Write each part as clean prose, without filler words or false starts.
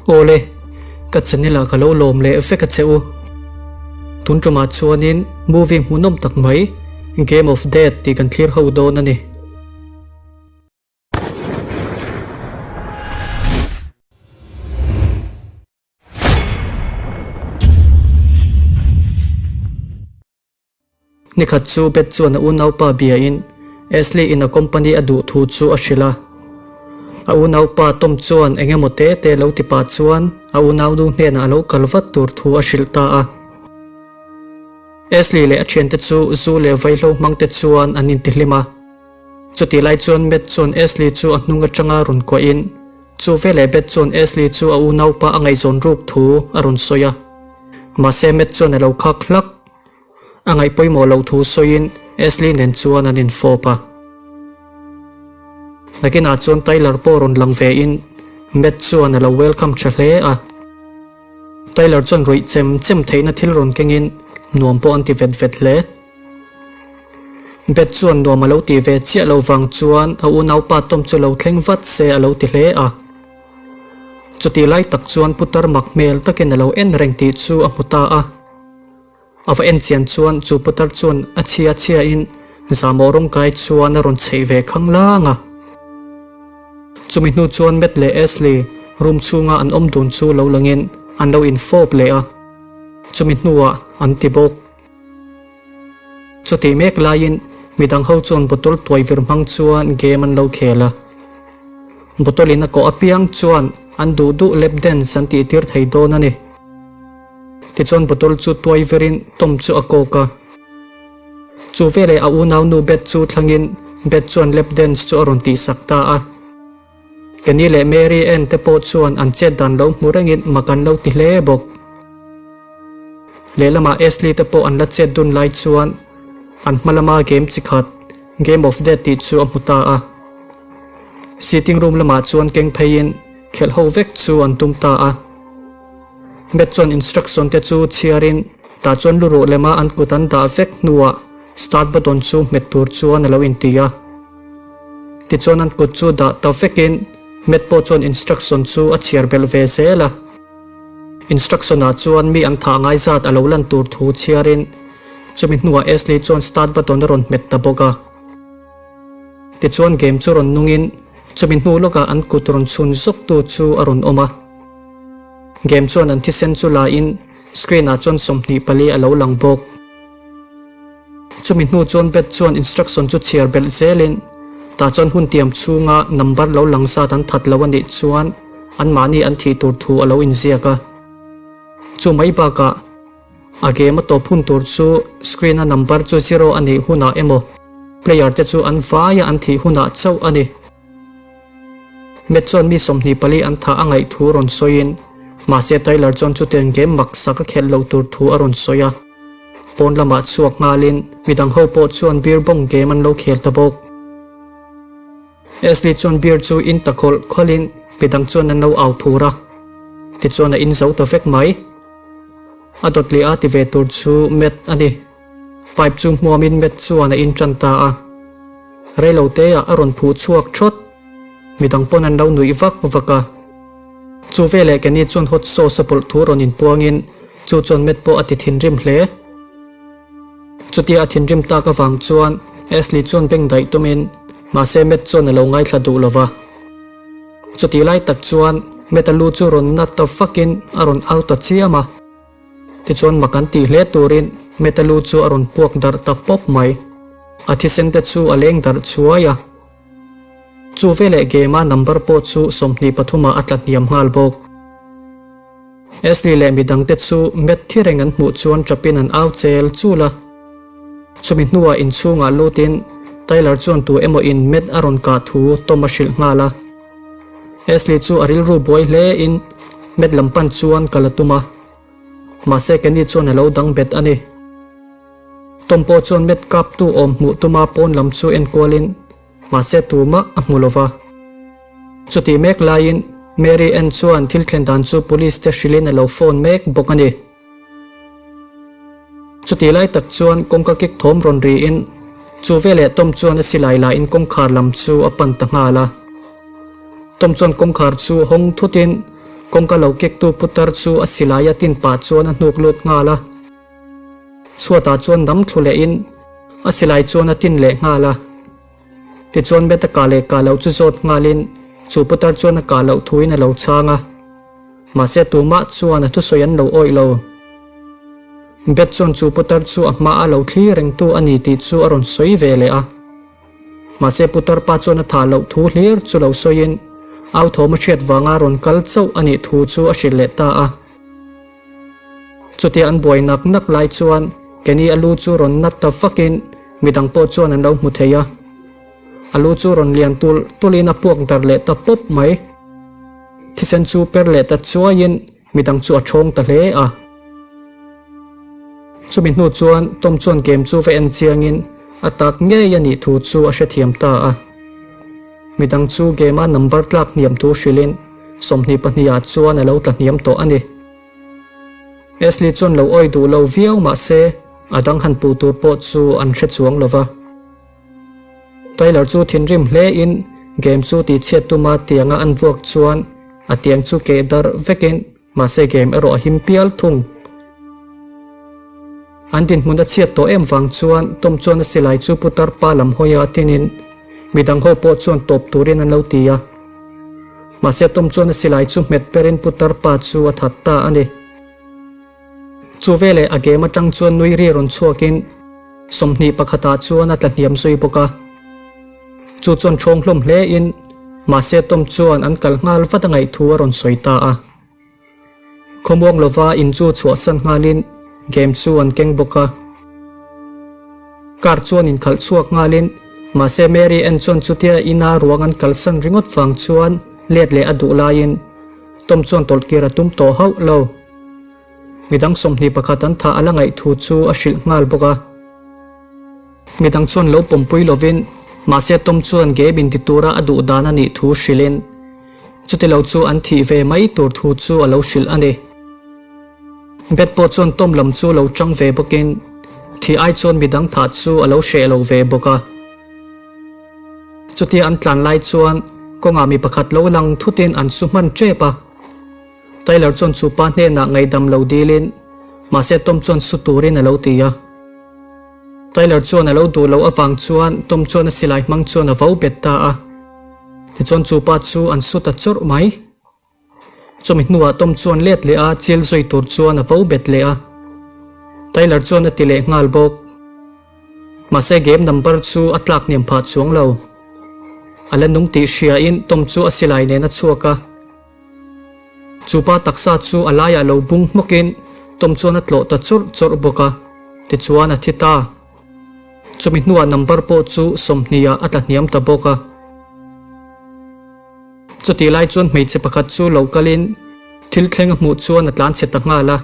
Awle, ka channel ah ka lo lawm leh vek a che u. Tun tumah chuanin movie hmuhnawm tak mai Game of Death tih kan thlir ho dawn a ni. Nikhat chu Beth chuan a unaupa biain Ashley in a company a duh thu chu a hrilh a. A unaupa Tom chuan eng emaw te te lo ti pah chuan a unaunu hnenah a lo kal vat tur thu a hrilh ta a. Ashley leh a thiante chu zu leh vaihlo hmang te chuan an intihlim a. Chutih lai chuan Matt chuan Ashley chu a hnung atanga rawn kuahin chu veleh Beth chuan Ashley chu a unaupa a ngaihzawn ruk thu a rawn sawi a. Mahse Matt chuan a lo khak hlak. A ngaih pawimawh loh thu sawiin Ashley nen chuan an infawp a. Nakinah chuan Tyler pawh rawn lang vein Matt chuan a lo welcome tha hle a. Tyler chuan ruih chem chem theihna thil rawn kengin nuam pawh an ti vet vet hle. Beth chuan nuam a lo tih ve chiah lo vang chuan a unaupa Tom chu lo thleng vat se a lo ti hle a. Chutih lai tak chuan putar mak hmel takin a lo en reng tih chu a hmu ta a. A va en chian chuan chu putar chuan a chhia chhiain zamawh rawngkai chuan a rawn chheih ve khang lang a. Chumi hnu chuan Matt leh Ashley room chhunga an awm dun chu lo langin an lo infawp leh a, chumi hnuah an ti bawk. Chutih mek laiin midang ho chuan bottle tuai vir hmang chuan game an lo khel a. Bottle in a kawh apiang chuan an duh duh lap dance an tih tir thei dawn a ni. Tichuan bottle chu tuai verin Tom chu a kawk a. Chu veleh a unau nu Beth chu thlangin Beth chuan lap dance chu a rawn tihsak ta a. Kenny leh Mary Ann te pawh chuan an chet dan lo hmu rengin mak an lo ti hle bawk. Lehlamah Ashley te pawh an la chet dun lai chuan an hma lama game chi khat Game of Death tih chu a hmu ta a. Sitting room lamah chuan keng pheiin khelh ho vek chu an tum ta a. Matt chuan instruction te chu chhiarin tah chuan luruh lema an kut an dah vek hnuah start button chu hmet tur chuan a lo inti a. Tichuan an kut chu dah ta vekin Matt pawh chuan instruction chu a chhiar belh ve zel a. Instruction ah chuan mi an thah ngai zat a lo lan tur thu chhiarin chumi hnuah Ashley chuan start button a rawn hmet ta bawk a. Tichuan game chu rawn nungin chumi hnu lawkah an kut rawn chhun zawk tu chu a rawn awm a. Game chuan an thisen chu la in screen ah chuan 24 a lo lang bawk. Chumi hnu chuan Beth chuan instruction chu chhiar belh zelin tah chuan hun tiam chhunga number lo lang zat an that lo a nih chuan anmahni an thih tur thu a lo inziak a. Chu mai bakah a game a tawp hun tur chu screen a number chu zero a nih hunah emaw player te chu an vaia an thih hunah chauh a ni. Matt chuan mi 24 an thah a ngaih thu rawn sawiin mahse Tyler chuan chutiang game maksak a khelh loh tur thu a rawn sawi a. Pawn lamah chhuak nghalin midang ho pawh chuan beer bawng game an lo khel ta bawk. Ashley chuan beer chu in ta khawlh khawlhin midang chuan an lo au phur a, tichuan a in zo ta vek mai. A dawt leh a ti ve tur chu Matt a ni. Pipe chu hmuamin Matt chuan a in tan ta a. Reilo teah a rawn phuh chhuak thawt. Midang pawn an lo nuih vak vak a. Chu veleh Kenny chuan hot sauce a pawlh thu rawn inpuangin chu chuan Matt pawh a ti thinrim hle. Chutia a thinrim tak avang chuan Ashley chuan beng daih tumin mahse Matt chuan a lo ngaithla duh lo va. Chutih lai tak chuan Matt a lu chu rawn nat ta vakin a rawn au ta chiam a. Tichuan mak an tih hle turin Matt a lu chu a rawn puak darh ta pawp mai. A thisen te chu a leng darh chuai a. Chu veleh game a number pawh chu 23 ah a tla hniam nghal bawk. Ashley leh midang te chu Matt thi reng an hmuh chuan tap in an au chel chul a. Chumi hnuah inchhungah lutin Tyler chuan tu emaw in Matt a rawn kah thu Tom a hrilh nghal a. Ashley chu a rilru buai hle in Matt lam pan chuan kal a tum a. Mahse Kenny chuan a lo dang bet a ni. Tom pawh chuan Matt kap tu awm hmuh tuma pawn lam chu en kualin mahse tumah a hmu lova. Chutih mek laiin Mary Ann chuan thil thlen dan chu police te hrilhin a lo phone mek bawk a ni. Chutih lai tak chuan kawngka kik thawm rawn riin chu veleh Tom chuan a silai lain kawngkhar lam chu a pan ta nghal a. Tom chuan kawngkhar chu hawng thutin. Kawngka lo kektu putar chu a silai a tin pah chuan a hnuk lut nghal a. Chhuatah chuan dam thlu lehin a silai chuan a tin leh nghal a. Tichuan Matt a kah leh kah loh chu zawt nghalin chu putar chuan a kah loh thuin a lo chhang a. Mahse tumah chuan a thusawi an lo awih lo. Beth chuan chu putar chu a hmaah lo thli rengtu a ni tih chu a rawn sawi ve leh a. Mahse putar pa chuan a thah loh thu hlir chu lo sawiin au thawm a hriat vanga rawn kal chauh a nih thu chu a hrilh leh ta a. Chutia an buai nak nak lai chuan Kenny a lu chu rawn nat ta vakin midang pawh chuan an lo hmu thei a. A lu chu rawn lian tulh tulhin a puak darh leh ta pawp mai. Thisen chu per leh ta chuaiin midang chu a ṭhawng ta hle a. Chumi hnu chuan Tom chuan game chu va en chiangin a tak ngei a nih thu chu a hrethiam ta a. Midang chu game-a number tlak hniam thu hrilhin 22 ah chuan a lo tla hniam tawh a ni. Ashley chuan lo awi duh lo viau mah se a dang han puh tur pawh chu an hre chuang lo va. Tyler chu thinrim hle in game chu tihchhiat tuma tianga an vuak chuan a tiang chu keh darh vekin mahse game erawh a him pial thung. An dinhmun a chhiat tawh em vang chuan Tom chuan a silai chu putar pa lam hawi a tinin midang ho pawh chuan tawp turin an lo ti a. Mahse Tom chuan a silai chu hmet perin putar pa chu a that ta a ni. Chu veleh a game atang chuan nui ri rawn chhuakin 20 pakhatah chuan a tla hniam zui bawk a. Chu chuan ṭhawng hlawm hle in mahse Tom chuan an kal nghal vat a ngaih thu a rawn sawi ta a. Khawmuang lova in chu chhuahsan nghalin game chu an keng bawk a. Car chuan inkhalh chhuak nghalin mahse Mary Ann chuan chutia ina ruang an kalsan ringawt vang chuan let leh a duh laiin Tom chuan tawlhkir a tum tawh hauh lo. Midang 21 an thah a la ngaih thu chu a hrilh nghal bawk a. Midang chuan lo pawmpui lovin mahse Tom chuan game inti tura a duh dan a nih thu hrilhin chuti lo chu an thih ve mai tur thu chu a lo hrilh a ni. Beth pawh chuan Tom lam chu lo chang ve bawkin thih ai chuan midang thah chu a lo hreh lo ve bawk a. Chutia an tlan lai chuan kawngah mi pakhat lo lang thutin an su hman tep a. Tyler chuan chu pa hnenah ngaihdam lo dilin mahse Tom chuan su turin a lo ti a. Tyler chuan a lo duh loh avang chuan Tom chuan a silai hmang chuan a vo bet ta a. Tichuan chu pa chu an su ta chawrh mai. Chumi hnuah Tom chuan let leh a chil zui tur chuan a vo bet leh a. Tyler chuan a ti leh nghal bawk. Mahse game number chu a tlak hniam phah chuang lo. A la nung tih hriain Tom chu a silai nen a chhuak a. Chu pa taksa chu a laiah lo bung hmawkin Tom chuan a tlawh ta chawrh chawrh bawk a, tichuan a thi ta. Chumi hnuah number pawh chu 20 ah a tla hniam ta bawk a. Chutih lai chuan hmeichhe pakhat chu lo kalin thil thleng a hmuh chuan a tlan chhe ta nghal a.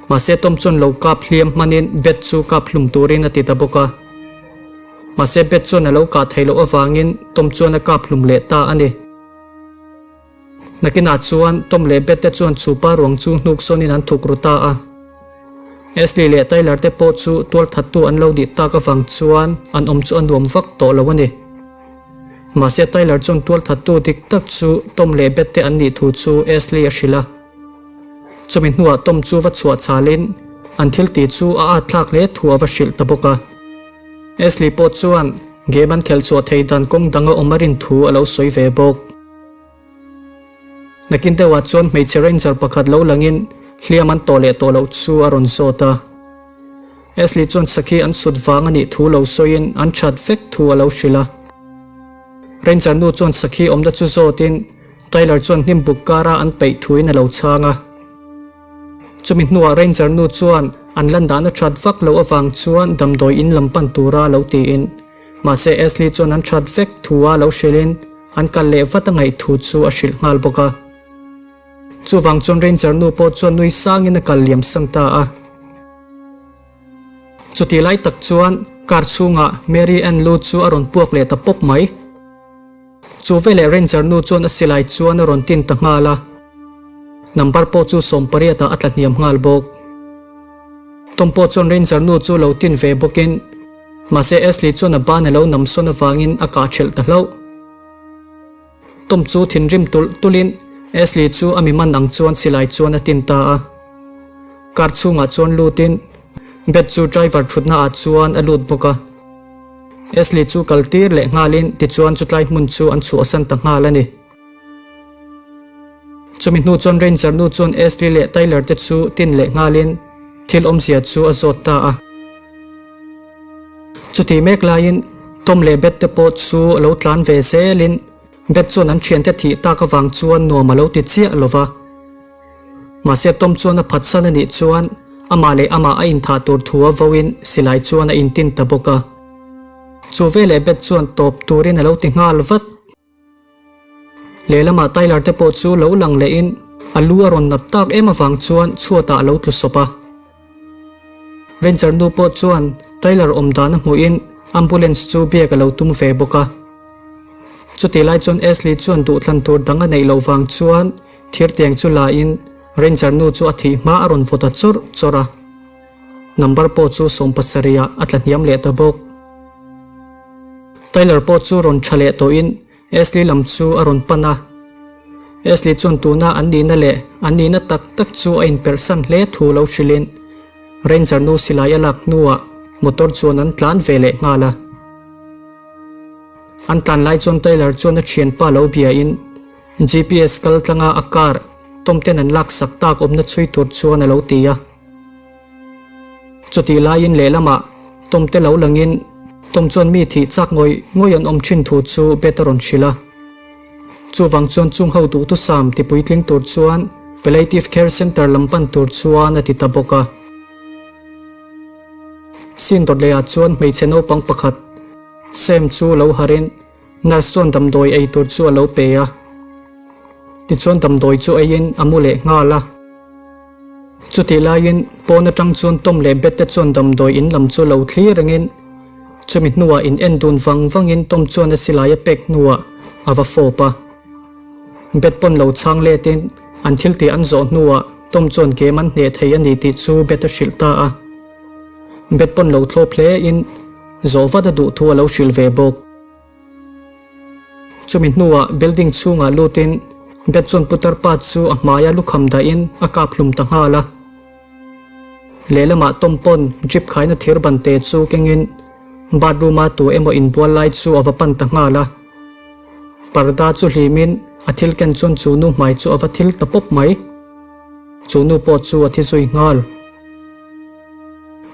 Mahse Tom chuan lo kap hliam hmanin Beth chu kap hlum turin a ti ta bawk a. Mahse Beth chuan a lo kah theih loh avangin Tom chuan a kap hlum leh ta a ni. Nakinah chuan Tom leh Beth te chuan chu pa ruang chu hnuk sawnin an thuk ru ta a. Ashley leh Tyler te pawh chu tualthattu an lo nih tak avang chuan an awm chu a nuam vak tawh lo a ni. Mahse Tyler chuan tualthattu dik tak chu Tom leh Beth te an nih thu chu Ashley a hrilh a. Chumi hnuah Tom chu va chhuah chalin an thil tih chu a at thlak hle thu a va hrilh ta bawk a. Ashley pawh chuan game an khelh chhuah thei dan kawng dang a awm a rin thu a lo sawi ve bawk. Nakin deuhah chuan hmeichhe ranger pakhat lo langin hliam an tawh leh tawh loh chu a rawn zawt a. Ashley chuan sakhi an sut vang a nih thu lo sawiin an that vek thu a lo hrilh a. Ranger nu chuan sakhi awmna chu zawtin Tyler chuan hnim buk kara an peih thuin a lo chhang a. Chumi hnuah Ranger nu chuan an lan dan a that vak loh avang chuan damdawi in lam pan tura lo tiin mahse Ashley chuan an that vek thu a lo hrilhin an kal leh vat a ngaih thu chu a hrilh nghal bawk a. Chuvang chuan Ranger nu pawh chuan nui sangin a kal liam san ta a. Chutih lai tak chuan car chhungah Mary Ann lu chu a rawn puak leh ta pawp mai. Chu veleh Ranger nu chuan a silai chuan a rawn tin ta nghal a. Number pawh chu 18 ah a tla hniam nghal bawk. Tom pawh chuan Ranger nu chu lo tin ve bawkin mahse Ashley chuan a ban a lo nam sawn avangin a kah thelh ta hlauh. Tom chu thinrim tulh tulhin. Ashley chu a mi man ang chuan silai chuan a tin ta a. Car chhungah chuan lutin Beth chu driver thutna ah chuan a lut bawk a. Ashley chu kal tir leh nghalin tichuan chutlai hmun chu an chhuahsan ta nghal a ni. Chumi hnu chuan Ranger nu chuan Ashley leh Tyler te chu tin leh nghalin thil awmzia chu a zawt ta a. Chutih mek laiin Tom leh Beth te pawh chu a lo tlan ve zelin Beth chuan an thiante thih tak avang chuan nuam a lo ti chiah lo va. Mahse Tom chuan a phatsan a nih chuan amah leh amah a inthah tur thu a voin silai chuan a intin ta bawk a. Chu veleh Beth chuan tawp turin a lo ti nghal vat. Lehlamah Tyler te pawh chu lo lang lehin a lu a rawn nat tak em avang chuan chhuatah a lo tlu sawp a. Ranger nu pawh chuan Tyler awm dan a hmuhin ambulance chu biak a lo tum ve bawk a. Chutih lai chuan Ashley chuan duhthlan tur dang a neih loh vang chuan thirtiang chu la in Ranger nu chu a thih hma a rawn vaw ta chawrh chawrh a. Number pawh chu 70 ah a tla hniam leh ta bawk. Tyler pawh chu rawn tha leh tawhin Ashley lam chu a rawn pan a. Ashley chuan tuna an nihna leh an nihna tak tak chu a inperhsan hle thu lo hrilhin Ranger nu silai a lak hnuah motor chuan an tlan ve leh nghal a. An tlan lai chuan Tyler chuan a thianpa lo biain GPS kal tlanga a car Tom ten an laksak tak awmna chhui tur chuan a lo ti a. Chutih laiin lehlamah Tom te lo langin Tom chuan mi thih chak ngawih ngawih an awm thin thu chu Beth a rawn hrilh a. Chuvang chuan chung ho duhthusam ti puitling tur chuan Palliative Care Centre lam pan tur chuan a ti ta bawk a. Scene dawt lehah chuan hmeichhe naupang pakhat Sam chu lo harin Nurse chuan damdawi ei tur chu a lo pe a. Tichuan damdawi chu eiin a mu leh nghal a. Chutih laiin pawn atang chuan Tom leh Beth te chuan damdawi in lam chu lo thlir rengin chumi hnuah in en dun vang vangin Tom chuan a silai a pek hnuah a va fawp a. Beth pawn lo chhang letin an thil tih an zawh hnuah Tom chuan game an hneh thei a ni tih chu Beth a hrilh ta a. Beth pawn lo thlawp hle in zawh vat a duh thu a lo hrilh ve bawk. Chumi hnuah building chhungah lutin Beth chuan putar pa chu a hmaia lukham dahin a kap hlum ta nghal a. Lehlamah Tom pawn jeep khaina thir ban te chu kengin bathroom-a tu emaw inbual lai chu a va pan ta nghal a. Parda chu hlimin a thil ken chuan chu nu hmai chu a va thil ta pawp mai. Chu nu pawh chu a thi zui nghal.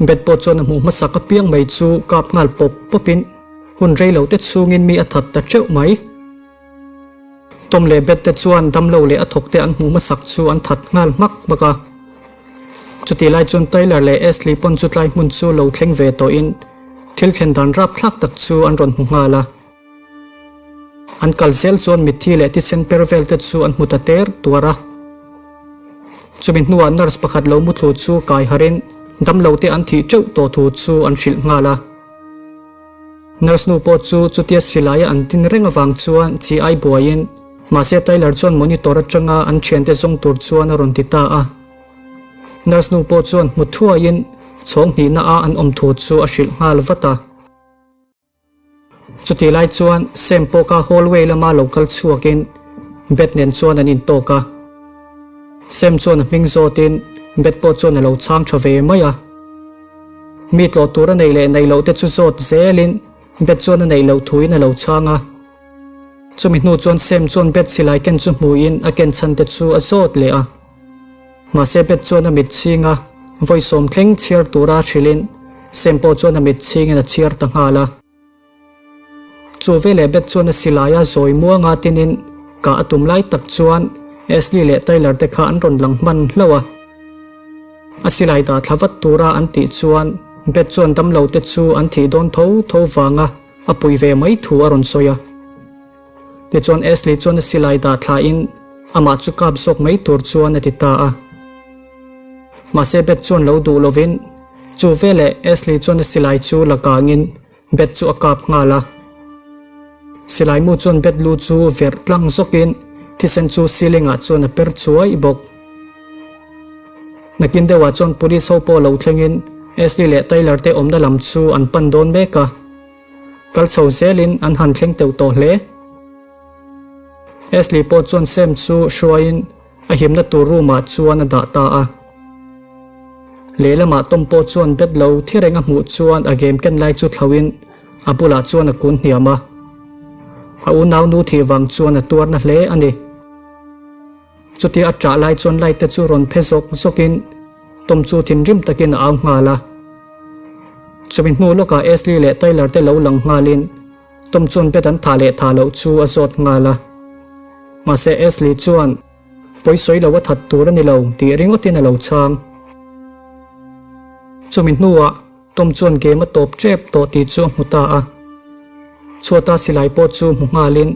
Beth pawh chuan a hmuh hmasak apiang mai chu kap nghal pawp pawpin hun rei lo te chhungin mi a that ta teuh mai. Tom leh Beth te chuan damlo leh a thawk te an hmuh hmasak chu an that nghal hmak hmak a. Chutih lai chuan Tyler leh Ashley pawn chu tlai hmun chu lo thleng ve tawhin thil thlen dan rapthlak tak chu an rawn hmu nghal a. An kal zel chuan mitthi leh thisen per vel te chu an hmu ta ter tuar a. Chumi hnuah nurse pakhat lo muthlu chu kai harin damlo te an thih teuh tawh thu chu an hrilh nghal a. Nurse nu pawh chu chutia silaia an tin reng avang chuan chi ai buaiin mahse Tyler chuan monitor atanga an thiante zawng tur chuan a rawn ti ta a. Nurse nu pawh chuan hmu thuaiin chhawng hnihna a an awm thu chu a hrilh nghal vat a. Chutih lai chuan Sam pawh kha hallway lama lo kal chhuakin Beth nen chuan an intawk a. Sam chuan a hming zawtin Beth pawh chuan a lo chhang tha ve mai a. Mi tlawh tur a neih leh neih loh te chu zawt zelin Beth chuan a neih loh thuin a lo chhang a. Chumi hnu chuan Sam chuan Beth silai ken chu hmuin a ken chhan te chu a zawt leh a. Mahse Beth chuan a mit chhing a, vawi sawm thleng chhiar tura hrilhin Sam pawh chuan a mit chhingin a chhiar ta nghal a. Chu veleh Beth chuan a silai a zawi muanga tinin kah a tum lai tak chuan Ashley leh Tyler te kha an rawn lang hman hlauh a. A silai dah thla vat tura an tih chuan Beth chuan damlo te chu an thih dawn tho tho vanga a pui ve mai thu a rawn sawi a. Tichuan Ashley chuan a silai dah thlain amah chu kap zawk mai tur chuan a ti ta a. Mahse Beth chuan lo duh lovin chu veleh Ashley chuan a silai chu la kangin Beth chu a kap nghal a. Silai mu chuan Beth lu chu verh tlang zawkin thisen chu ceiling ah chuan a per chuai bawk. Nakin deuhah chuan police ho pawh lo thlengin Ashley leh Tyler te awmna lam chu an pan dawn mek a. Kal chho zelin an han thleng teuh tawh hle. Ashley pawh chuan Sam chu hruaiin a himna tur room ah chuan a dah ta a. Lehlamah Tom pawh chuan bed lo thi reng a hmuh chuan a game ken lai chu thlauhin a bulah chuan a kun hniam a. A unau nu thih vang chuan a tuar na hle a ni. Chutia a ṭah lai chuan light te chu rawn phe zawk zawkin Tom chu thinrim takin a au nghal a. Chumi hnu lawkah Ashley leh Tyler te lo lang nghalin Tom chuan bed an thah leh thah loh chu a zawt nghal a. Mahse Ashley chuan pawisawi lo a that tur a ni lo tih ringawtin a lo chhang. Chumi hnuah Tom chuan game a tawp tep tawh tih chu a hmu ta a. Chhuata silai pawh chu hmu nghalin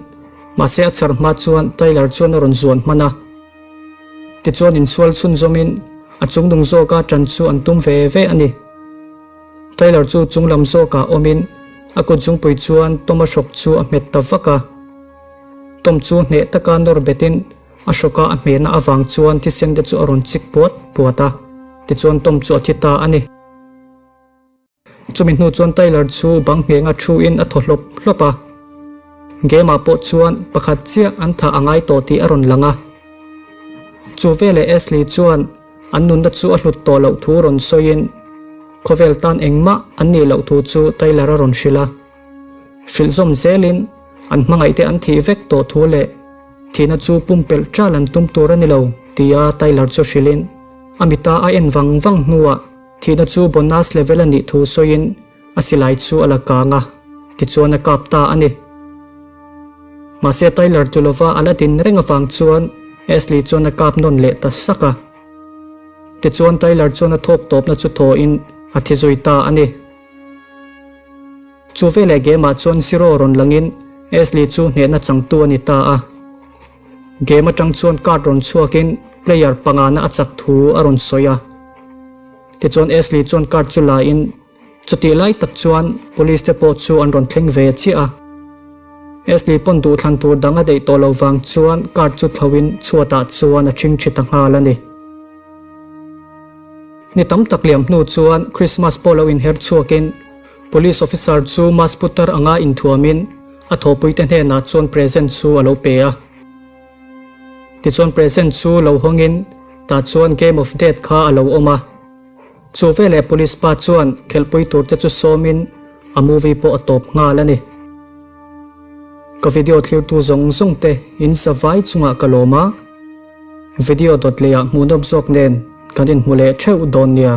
mahse a char hma chuan Tyler chuan a rawn zuan hman a. Tichuan insual chhunzawmin a chungnung zawka tan chu an tum ve ve a ni. Tyler chu chunglam zawkah awmin a kut zungpui chuan Tom-a hrawk chu a hmet ta vak a. Tom chu hneh taka nawr betin a hrawka a hmehna avang chuan thisen te chu a rawn chik puat puat a, tichuan Tom chu a thi ta a ni. Chumi hnu chuan Tyler chu bang nghenga thuin a thaw hlawp hlawp a. Game ah pawh chuan pakhat chiah an thah a ngai tawh tih a rawn lang a. Chu veleh Ashley chuan an nunna chu a hlut tawh loh thu rawn sawiin khawvel tan engmah an nih loh thu chu Tyler a rawn hrilh a. Hrilh zawm zelin an hmangaihte an thih vek tawh thu leh thihna chu pumpelh ṭal an tum tur a ni lo tia Tyler chu hrilhin a mita a en vang vang hnuah Thihna chu bonus level a nih thu sawiin a silai chu a la kang a, tichuan a kap ta a ni. Mahse Tyler tu lova a la din reng avang chuan Ashley chuan a kap nawn leh ta sak a. Tichuan Tyler chuan a thawk tawpna chu thawhin a thi zui ta a ni. Chu veleh game ah chuan zero rawn langin Ashley chu hnehna changtu a ni ta a. Game atang chuan card rawn chhuakin player pangana a chak thu a rawn sawi a. Tichuan Ashley chuan card chu la in chutih lai tak chuan police te pawh chu an rawn thleng ve chiah a. Ashley pawn duhthlan tur dang a deih tawh lo vang chuan card chu thlo in chhuatah chuan a ṭhing ṭhi ta nghal a ni. Ni tam tak liam hnu chuan Christmas pawh lo inher chhuakin Police officer chu mask putar anga inthuamin a thawhpuite hnenah chuan present chu a lo pe a. Tichuan present chu lo hawngin tah chuan game of death kha a lo awm a. Chu veleh police pa chuan khelhpui turte chu sawmin a movie pawh a tawp nghal a ni. Ka video thlirtu zawng zawng te in za vai chungah ka lawm a, video dawt lehah hmuhnawm zawk nen kan inhmu leh theuh dawn nia.